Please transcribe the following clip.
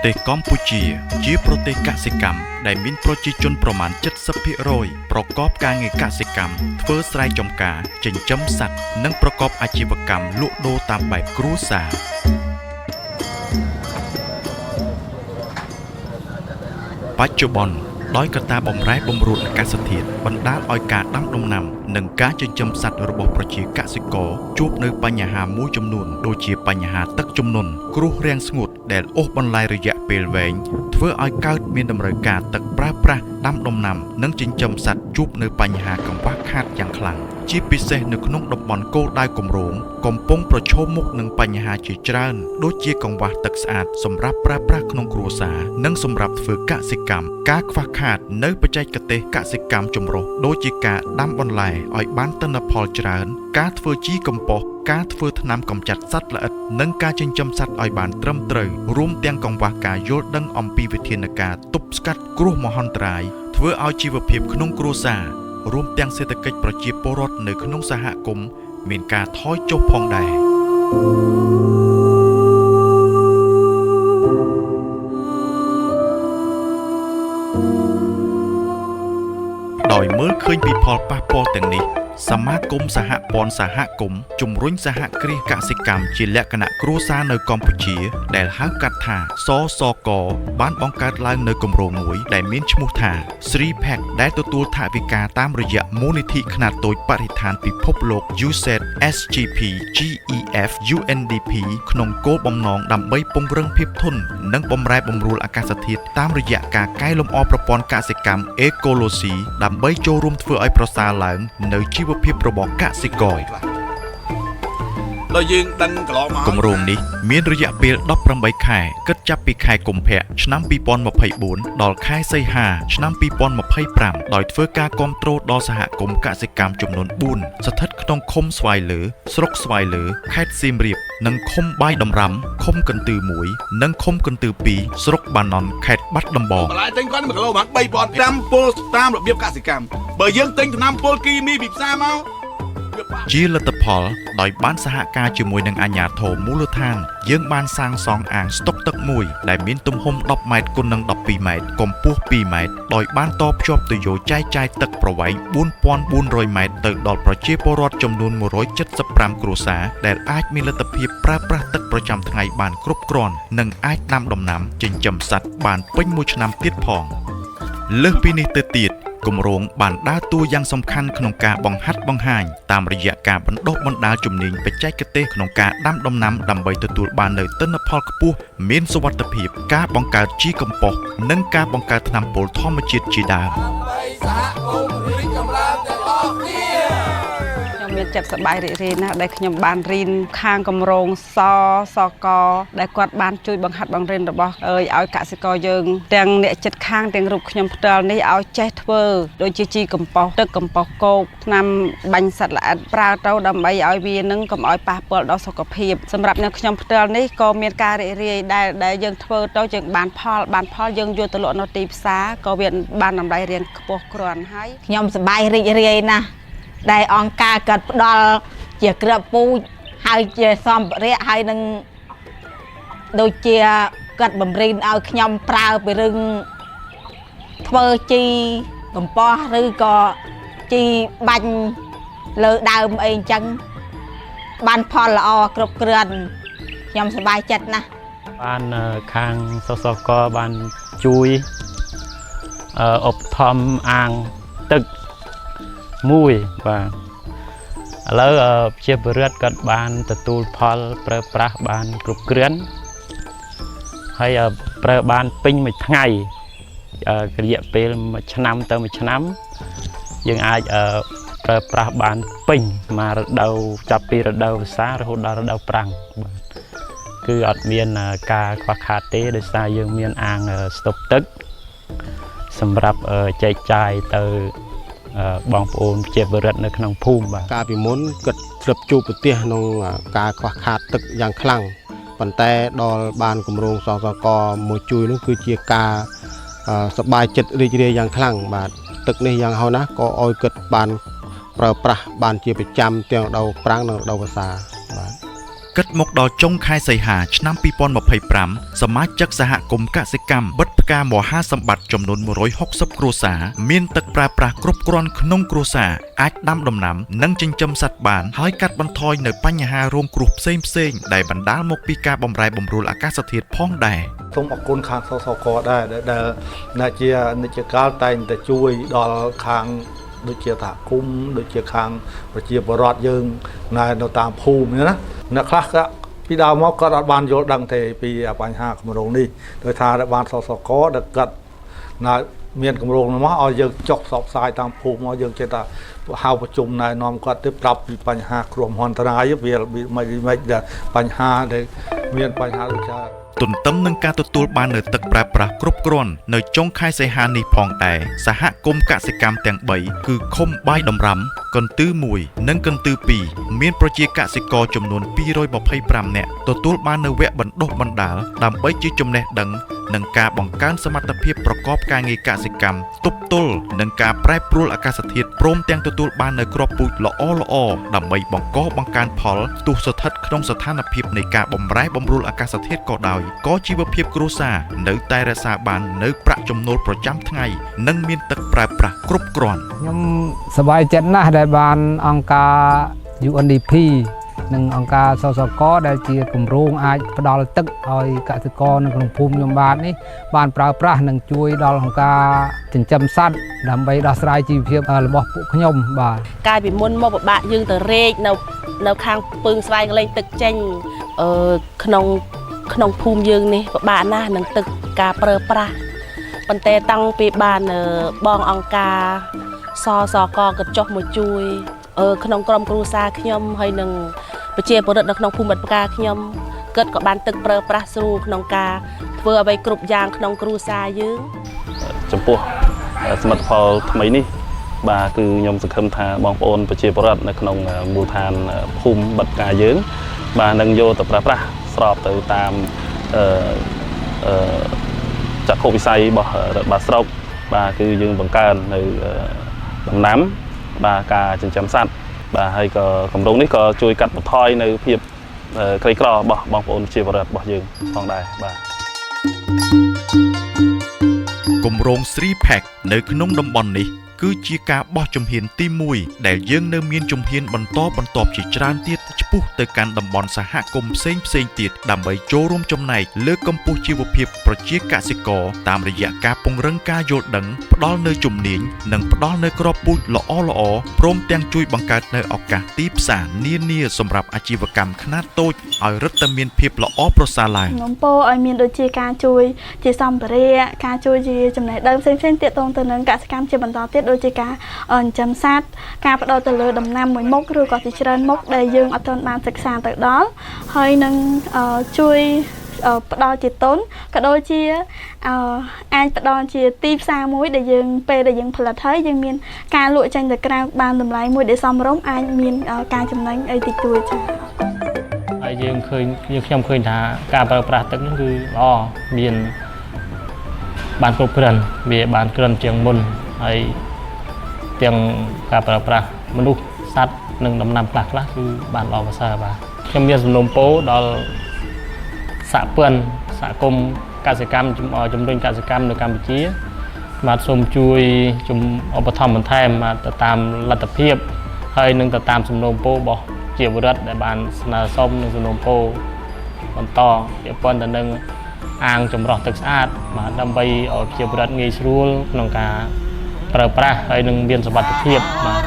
ទេសកម្ពុជា ជាប្រទេសកសិកម្មដែលមានប្រជាជនប្រមាណ70%ប្រកបការងារកសិកម្មធ្វើស្រែចម្ការចិញ្ចឹមសត្វនិងប្រកបអាជីវកម្មលក់ដូរតាមបែបគ្រួសារ បច្ចុប្បន្នដោយកត្តាបំរែបំរួលអាកាសធាតុបណ្ដាលឲ្យការដាំដំណាំ និងការចិញ្ចឹមសត្វរបស់ប្រជាកសិករជួបនៅបញ្ហាមួយចំនួនដូចជាបញ្ហាទឹកជំនន់គ្រោះរាំងស្ងួតដែលអូសបន្លាយរយៈពេលវែងធ្វើឲ្យកើតមានតម្រូវការទឹកប្រើប្រាស់ដាំដំណាំ និងចិញ្ចឹមសត្វជួបនៅបញ្ហាកង្វះខាតយ៉ាងខ្លាំងជាពិសេសនៅក្នុងតំបន់គោលដៅគម្រោងកំពុងប្រឈមមុខនឹងបញ្ហាជាច្រើនដូចជាកង្វះទឹកស្អាតសម្រាប់ប្រើប្រាស់ក្នុងគ្រួសារនិងសម្រាប់ធ្វើកសិកម្មការខ្វះខាតនៅបច្ចេកទេសកសិកម្មចម្រុះដូចជាការដាំបន្លែឲ្យបានទិន្នផលច្រើន ការធ្វើជីកំប៉ុស្តការធ្វើថ្នាំកម្ចាត់សត្វល្អិតនិងការចិញ្ចឹមសត្វឲ្យបានត្រឹមត្រូវរួមទាំងកង្វះការយល់ដឹងអំពីវិធានការទប់ស្កាត់គ្រោះមហន្តរាយធ្វើឲ្យជីវភាពក្នុងគ្រួសាររួមទាំងសេដ្ឋកិច្ចប្រជាពលរដ្ឋនៅក្នុងសហគមន៍មានការថយចុះផងដែរ ដោយមើលឃើញពីផលប៉ះពាល់ទាំងនេះសមាគមសហព័ន្ធសហគមន៍ជំរុញសហគ្រាសកសិកម្មជាលក្ខណៈគ្រួសារនៅកម្ពុជា ដែលហៅកាត់ថាសសក បានបង្កើតឡើងនៅគម្រោងមួយដែលមានឈ្មោះថា 3Pack ដែលទទួលថវិកាតាមរយៈមូលនិធិខ្នាតតូចបរិស្ថានពិភពលោក USAID SGP GEF UNDP ក្នុងគោលបំណងដើម្បីពង្រឹងភាពធន់និងបំរែបំរួលអាកាសធាតុតាមរយៈការកែលម្អប្រព័ន្ធកសិកម្មអេកូឡូស៊ីដើម្បីចូលរួមធ្វើឲ្យប្រសើរឡើងនូវជីវភាពរបស់កសិករ ដល់យើងដឹងកន្លងមក គម្រោងនេះមានរយៈពេល18ខែគិតចាប់ពីខែកុម្ភៈឆ្នាំ2024ដល់ខែសីហាឆ្នាំ2025ដោយធ្វើការគាំទ្រដល់សហគមន៍កសិកម្មចំនួន4ស្ថិតក្នុងឃុំស្វាយលើស្រុកស្វាយលើខេត្តសៀមរាបនិងឃុំបាយដំរាំឃុំកន្ទឺ1និងឃុំកន្ទឺ2ស្រុកបាណន់ខេត្តបាត់ដំបង បន្លែទិញគាត់1គីឡូប្រហែល3000ថ្នាំពុលតាមរបៀបកសិកម្មបើយើងទិញថ្នាំពុលគីមីពីផ្សារមកវាបាក់ ជាលទ្ធផលដោយបានសហការជាមួយនឹងអាជ្ញាធរមូលដ្ឋាន យើងបានសាងសង់អាងស្តុកទឹកមួយដែលមានទំហំ10ម៉ែត្រគុណនឹង12ម៉ែត្រកម្ពស់2ម៉ែត្រដោយបានតភ្ជាប់ទុយោចែកចាយទឹកប្រវែង4400ម៉ែត្រទៅដល់ប្រជាពលរដ្ឋចំនួន175គ្រួសារដែលអាចមានលទ្ធភាពប្រើប្រាស់ទឹកប្រចាំថ្ងៃបានគ្រប់គ្រាន់និងអាចដាំដំណាំចិញ្ចឹមសត្វបានពេញមួយឆ្នាំទៀតផង លើសពីនេះទៅទៀតគម្រោងបានដើរតួយ៉ាងសំខាន់ក្នុងការបង្ហាត់បង្ហាញតាមរយៈការបណ្ដុះបណ្ដាលជំនាញបច្ចេកទេសក្នុងការដាំដំណាំដើម្បីទទួលបាននូវទិន្នផលខ្ពស់មានសុវត្ថិភាពការបង្កើតជីកំប៉ុស្តនិងការបង្កើតថ្នាំពុលធម្មជាតិជាដើម ខ្ញុំមានចិត្តសប្បាយរីករាយណាស់ដែលខ្ញុំបានរៀនខាងគម្រោងសសកដែលគាត់បានជួយបង្ហាត់បង្រៀនរបស់អើយឲ្យកសិករយើងទាំងអ្នកចិត្តខាងទាំងរូបខ្ញុំផ្ទាល់នេះឲ្យចេះធ្វើដូចជាជីកំប៉ុស្តទឹកកំប៉ុស្តគោកថ្នាំបាញ់សត្វល្អិតប្រើទៅដើម្បីឲ្យវានឹងកុំឲ្យប៉ះពាល់ដល់សុខភាពសម្រាប់អ្នកខ្ញុំផ្ទាល់នេះក៏មានការរីករាយដែលដែលយើងធ្វើទៅយើងបានផលបានផលយើងយកទៅលក់នៅទីផ្សារក៏វាបានតម្លៃរៀងខ្ពស់គ្រាន់ហើយ ខ្ញុំសប្បាយរីករាយណាស់ដែលអង្គការគាត់ផ្ដល់ជាគ្រាប់ពូជហើយជាសម្ភារៈហើយនឹងដូចជាគាត់បំរិនឲ្យខ្ញុំប្រើពីរឿងធ្វើជីកំប៉ុស្តឬក៏ជីបាញ់លើដើមអីអញ្ចឹងបានផលល្អគ្រប់គ្រាន់ខ្ញុំសប្បាយចិត្តណាស់ បានខាងសសកបានជួយឧបត្ថម្ភអាងទឹកមួយបាទឥឡូវជាពលរដ្ឋគាត់បានទទួលផលប្រើប្រាស់បានគ្រប់គ្រាន់ហើយប្រើបានពេញមួយថ្ងៃរយៈពេលមួយឆ្នាំទៅមួយឆ្នាំយើងអាចប្រើប្រាស់បានពេញមួយរដូវចាប់ពីរដូវវស្សារហូតដល់រដូវប្រាំងបាទ គឺអត់មានការខ្វះខាតទេដោយសារយើងមានអាងស្តុកទឹកសម្រាប់ចែកចាយទៅបងប្អូនប្រជាពលរដ្ឋនៅក្នុងភូមិបាទ កាលពីមុនគាត់ធ្លាប់ជួបប្រទះក្នុងការខ្វះខាតទឹកយ៉ាងខ្លាំងប៉ុន្តែដល់បានគម្រោងសសកមកជួយនោះគឺជាការសប្បាយចិត្តរីករាយយ៉ាងខ្លាំងបាទទឹកនេះយ៉ាងហោចណាស់ក៏ឲ្យគាត់បានប្រើប្រាស់បានជាប្រចាំទាំងរដូវប្រាំងនិងរដូវវស្សាបាទ។ គិតមកដល់ចុងខែសីហាឆ្នាំ2025សមាជិកសហគមន៍កសិកម្មបិទផ្កាមហាសម្បត្តិចំនួន160គ្រួសារមានទឹកប្រើប្រាស់គ្រប់គ្រាន់ក្នុងគ្រួសារអាចដាំដំណាំនិងចិញ្ចឹមសត្វបានហើយកាត់បន្ថយនៅបញ្ហារងគ្រោះផ្សេងៗដែលបណ្ដាលមកពីការបំរែបំរួលអាកាសធាតុផងដែរ សូមអរគុណខាងសសកដែរដែលដែលដែលជានិច្ចកាលតែងតែជួយដល់ខាងដូចជាសហគមន៍ដូចជាខាងប្រជាពលរដ្ឋយើងណែនៅតាមភូមិហ្នឹងណាអ្នកខ្លះក៏ពីដើមមកគាត់អត់បានយល់ដឹងទេពីបញ្ហាគម្រោងនេះដោយថាបានសសកដែលគាត់ណាមានគម្រោងនោះមកឲ្យយើងចុះផ្សព្វផ្សាយតាមភូមិមកយើងចេះតែហៅប្រជុំណែនាំគាត់ទៅប្រាប់ពីបញ្ហាគ្រោះមហន្តរាយវាមិនមិនដែលបញ្ហាដែលមានបញ្ហាដូចជា ទន្ទឹមនឹងការទទួលបាននូវទឹកប្រើប្រាស់គ្រប់គ្រាន់នៅចុងខែសីហានេះផងដែរសហគមន៍កសិកម្មទាំង3គឺឃុំបាយដំរាំកន្ទឺ1និងកន្ទឺ2មានប្រជាកសិករចំនួន225នាក់ទទួលបាននូវវគ្គបណ្ដុះបណ្ដាលដើម្បីជាចំណេះដឹងនិងការបង្កើនសមត្ថភាពប្រកបការងារកសិកម្មទប់ទល់នឹងការប្រែប្រួលអាកាសធាតុព្រមទាំងទទួលបាននូវគ្រាប់ពូជល្អៗដើម្បីបង្កបង្កើនផលទោះស្ថិតក្នុងស្ថានភាពនៃការបំរែបំរួលអាកាសធាតុក៏ដោយក៏ជីវភាពគ្រួសារនៅតែរក្សាបាននូវប្រាក់ចំណូលប្រចាំថ្ងៃនិងមានទឹកប្រើប្រាស់គ្រប់គ្រាន់ ខ្ញុំសប្បាយចិត្តណាស់ដែលបានអង្គការ UNDP និងអង្គការសសកដែលជាគម្រោងអាចផ្ដល់ទឹកឲ្យកសិករនៅក្នុងភូមិខ្ញុំបាទនេះបានប្រើប្រាស់និងជួយដល់អង្គការចិញ្ចឹមសត្វដើម្បីដោះស្រាយជីវភាពរបស់ពួកខ្ញុំបាទ កាលពីមុនមកពិបាកយើងទៅរែកនៅនៅខាងពើងស្វាយកលែងទឹកចេញអឺក្នុងក្នុងភូមិយើងនេះពិបាកណាស់នឹងទឹកការប្រើប្រាស់ប៉ុន្តែតាំងពីបានអឺបងអង្គការសសកក៏ចុះមកជួយអឺក្នុងក្រុមគ្រួសារខ្ញុំហើយនឹងប្រជាពលរដ្ឋនៅក្នុងភូមិបិទផ្កាខ្ញុំគិតក៏បានទឹកប្រើប្រាស់ស្រួលក្នុងការធ្វើអ្វីគ្រប់យ៉ាងក្នុងគ្រួសារយើង ចំពោះសមិទ្ធផលថ្មីនេះបាទគឺខ្ញុំសង្ឃឹមថាបងប្អូនប្រជាពលរដ្ឋនៅក្នុងមូលដ្ឋានភូមិបិទផ្កាយើង បាទនឹងយកទៅប្រើប្រាស់ស្របទៅតាមអឺអឺចក្ខុវិស័យរបស់រដ្ឋបាលស្រុកបាទគឺយើងបង្កើននៅដំណាំបាទការចិញ្ចឹមសត្វបាទហើយក៏គម្រោងនេះក៏ជួយកាត់បន្ថយនៅភាពក្រីក្ររបស់បងប្អូនប្រជាពលរដ្ឋរបស់យើងផងដែរបាទ គម្រោង 3 Pack នៅក្នុងតំបន់នេះគឺជាការបោះជំហានទី1ដែលយើងនៅមានជំហានបន្តបន្ទាប់ជាច្រើនទៀតឆ្ពោះទៅកាន់តំបន់សហគមន៍ផ្សេងផ្សេងទៀតដើម្បីចូលរួមចំណែកលើកកម្ពស់ជីវភាពប្រជាកសិករតាមរយៈការពង្រឹងការយល់ដឹងផ្ដល់នូវជំនាញនិងផ្ដល់នូវគ្រាប់ពូជល្អៗព្រមទាំងជួយបង្កើតនូវឱកាសទីផ្សារនានាសម្រាប់អាជីវកម្មខ្នាតតូចឲ្យរឹតតែមានភាពល្អប្រសើរឡើង នំពោឲ្យមានដូចជាការជួយជាសម្ភារៈការជួយជាចំណេះដឹងផ្សេងៗទាក់ទងទៅនឹងកសិកម្មជាបន្តទៀតដូចជាការចិញ្ចឹមសត្វការផ្ដោតទៅលើដំណាំមួយមុខឬក៏ជាច្រើនមុខដែលយើងអត់ទាន់បានសិក្សាទៅដល់ហើយនឹងជួយផ្ដល់ជាទុនក៏ដូចជាអាចផ្ដល់ជាទីផ្សារមួយដែលយើងពេលដែលយើងផលិតហើយយើងមានការលក់ចេញទៅក្រៅបានតម្លៃមួយដែលសមរម្យអាចមានការចំណេញអីតិចតួចចា៎ ហើយយើងឃើញយើងខ្ញុំឃើញថាការប្រើប្រាស់ទឹកនេះគឺល្អមានបានគ្រប់គ្រាន់វាបានគ្រាន់ជាងមុនហើយទាំងការប្រើប្រាស់មនុស្សសត្វនិងដំណាំខ្លះខ្លះគឺបានល្អប្រសើរបាទខ្ញុំមានសំណូមពរដល់សហព័ន្ធសហគមន៍កសិកម្មជំរុញកសិកម្មនៅកម្ពុជាបាទសូមជួយជំឧបត្ថម្ភបន្ថែមបាទទៅតាមលទ្ធភាពហើយនឹងទៅតាមសំណូមពររបស់ជាវរដ្ឋដែលបានស្នើសុំនិងសំណូមពរបន្តពាក់ព័ន្ធទៅនឹងអាងចម្រោះទឹកស្អាតបាទដើម្បីឲ្យប្រជាពលរដ្ឋងាយស្រួលក្នុងការប្រើប្រាស់ហើយនឹងមានសុវត្ថិភាពបាទ